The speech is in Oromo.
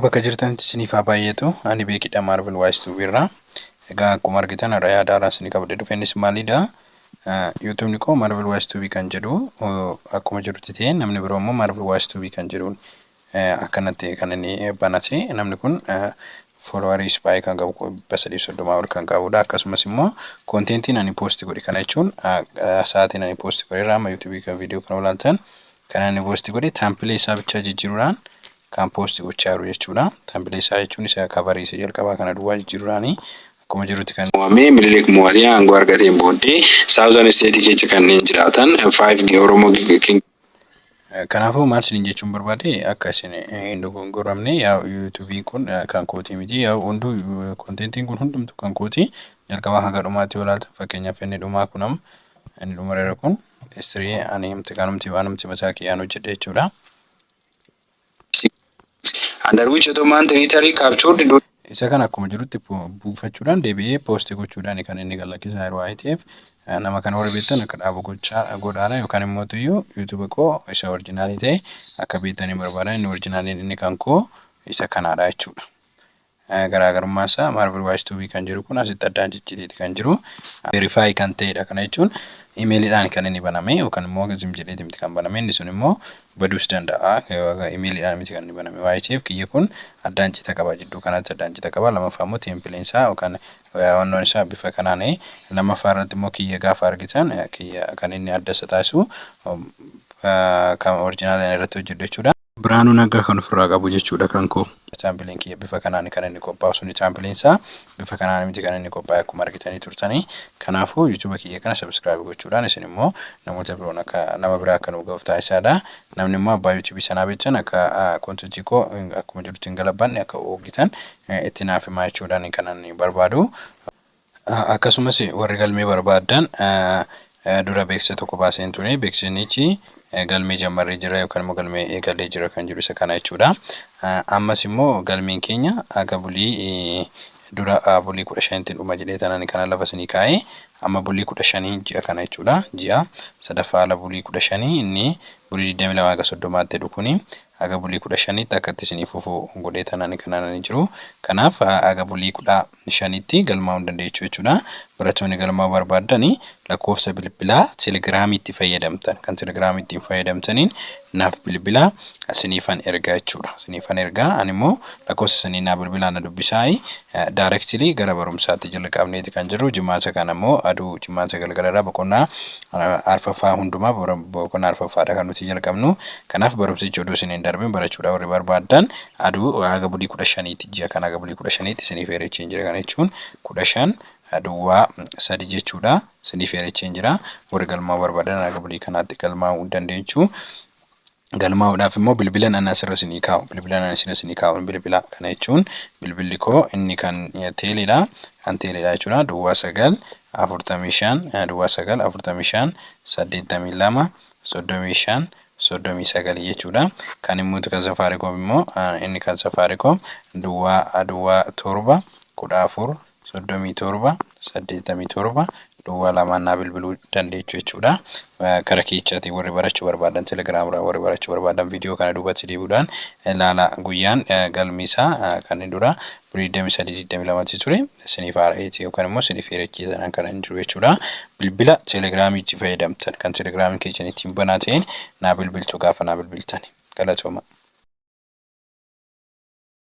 Nagaa bakka jirtanitti isiniif haa baay'atu. Ani Beekidha Marvel Wise Tube irraa. Egaa akkuma argitan har'a yaada haaraa isinii qabadhee dhufe, innis maalidha? YouTubeni koo Marvel Wise Tube kan jedhu akkuma jirutti ta'e, namni biroo immoo Marvel Wise Tube kan jedhuun akkanatti kan inni banate. Namni kun followeriis baay'ee kan qabu, 330 ol kan qabudha. Akkasumas immoo contentiin ani post godhe, kana jechuun sa'aatiin ani post godhe irraa amma YouTubeii kan viidiyoo kana ilaaltan kan ani post godhe, thumbnail isaa bichaa jijjiiruudhaan kan post gochaa jiru jechuudha. Thumbnail isaa jechuun isa coverii isa jalqabaa kana duwwaa jijjiiruudhaani akkuma jirutti kan Mo'amee Minilik mo'atee aangoo argateen booddee Southern State keessa kanneen jiraatan five Oromoo king Kanaafuu maal isiniin jechuun barbaade, akka isin hin dogongorramne, yaa YouTubeiin kun kan kootii miti, yaa hunduu contentiin kun hundumtu kan kooti. Jalqabaa haga dhumaatti yoo ilaaltan, fakkeenyaaf inni dhumaa kun, amma inni dhumarra kun history ani himte kanumti waanumti mataa kiyyaan hojjedhe jechuudha. Under which Ottoman territory captured Isa kana akkuma jirutti buufachuudhaan deebi'ee post gochuudhaan kan inni galakkisaa jiru waa'ee ta'eef, nama kana warri beektan akka dhaabu gochaa godhaadha, yookaan immoo iyyuu YouTube koo isa originalii ta'e akka beektanii barbaada. Inni originaliin inni kan koo isa kanaadha jechuudha. Garaagarummaan isaa Marvel Wise Tube kan jiru kun asitti addaan cicciteeti kan jiru. Verify kan ta'edha. Kana jechuun emailiidhaan kan inni baname yookaan immoo zim jedheeti miti kan baname, inni sun immoo baduus danda'a. Emailiidhaan miti kan inni baname waa'ee ta'eef, kiyya kun addaan cita qaba, jidduu kanatti addaan cita qaba. Lammaffaa immoo thumbnaileen isaa yookaan wannoon isaa bifa kanaan. Lammaffaa irratti immoo kiyya gaafa argitan, kiyya kan inni adda isa taasisu kan originalii irratti hojjedhu jechuudha. Biraanuu Naggaa kan ofirraa qabu jechuudha kan koo. Thumbnaileen kiyya bifa kanaan kan inni qophaa'u suni, thumbnaileen isaa bifa kanaan miti kan inni qophaa'e akkuma argitanii turtanii. Kanaafuu YouTube kiyya kana subscribe gochuudhaan isin immoo namoota biroon akka nama biraa akka nu ga'uuf taasisaadha. Namni immoo abbaa YouTubeii sanaa beektan akka contentii koo akkuma jirutti hin galabanne akka hojjetan itti naaf himaa jechuudhaan kan ani barbaadu. Akkasumas warri galmee barbaaddan, dura beeksisa tokko baaseen ture. Beeksisnichi galmee jammarree jira yookaan immoo galmee eegalee jira kan jedhu isa kana jechuudha. Ammas immoo galmeen keenya haga bulii dura bulii 15tti dhuma jedhee tanaan kana lafa isinii kaa'ee, amma bulii 15 ji'a kana jechuudha. Ji'a sadaffaa ala bulii 15, inni bulii 22 haga 30tti jedhu kuni haga bulii 15tti akka itti isinii fufu godhee tanaan kanaan jiru. Kanaaf haga bulii 15tti galmaa'uu hin dandeessu jechuudha. Barattoonni galmaa'uu barbaaddanii lakkoofsa bilbilaa Telegramii itti fayyadamtan, kan Telegramii ittiin fayyadamtaniin naaf bilbilaa, isiniifan ergaa jechuudha. Isiniifan ergaa, ani immoo lakkoofsa isiniin naa bilbilaa, na dubbisaayi. Directly gara barumsaatti jalqabneeti kan jirru. Jimaata kana immoo aduu jimaata galgalarraa boqonnaa arfaffaa hundumaa, boqonnaa arfaffaadha kan nuti jalqabnu. Kanaaf barumsichi oduu isiniin darbin barachuudhaaf warri barbaaddan aduu haga bulii 15tti, ji'a kana haga bulii 15tti isiniif heerechee jira. Kana jechuun 15 duwwaa 3 jechuudha. Isiniif heerechee jira. Warri galmaa'uu barbaadan haga bulii kanaatti galmaa'uu dandeessu. Galmaa'uudhaaf immoo bilbila nan asirra isinii kaa'u. Bilbila nan asirra isinii kaa'u bilbila. Kana jechuun bilbilli koo inni kan teeleedha. Kan teeleedha jechuudha. 0945 0945 82 35 39 jechuudha. Kan immoo kan Safaricom immoo, inni kan Safaricom 007 14 37 87 02 naa bilbiluu dandeessu jechuudha. Kara keechaatiin warri barachuu barbaadan, Telegramirraa warri barachuu barbaadan, viidiyoo kana duubatti deebi'uudhaan ilaala. Guyyaan galmi isaa kan inni dura bulii 23 22tti ture isiniif haara'eeti yookaan immoo isiniif heerachiisan kan inni jiru jechuudha. Bilbila Telegramii itti fayyadamtan, kan Telegramii keessan ittiin banaa ta'een naa bilbiltu gaafa naa bilbiltan. Galatooma.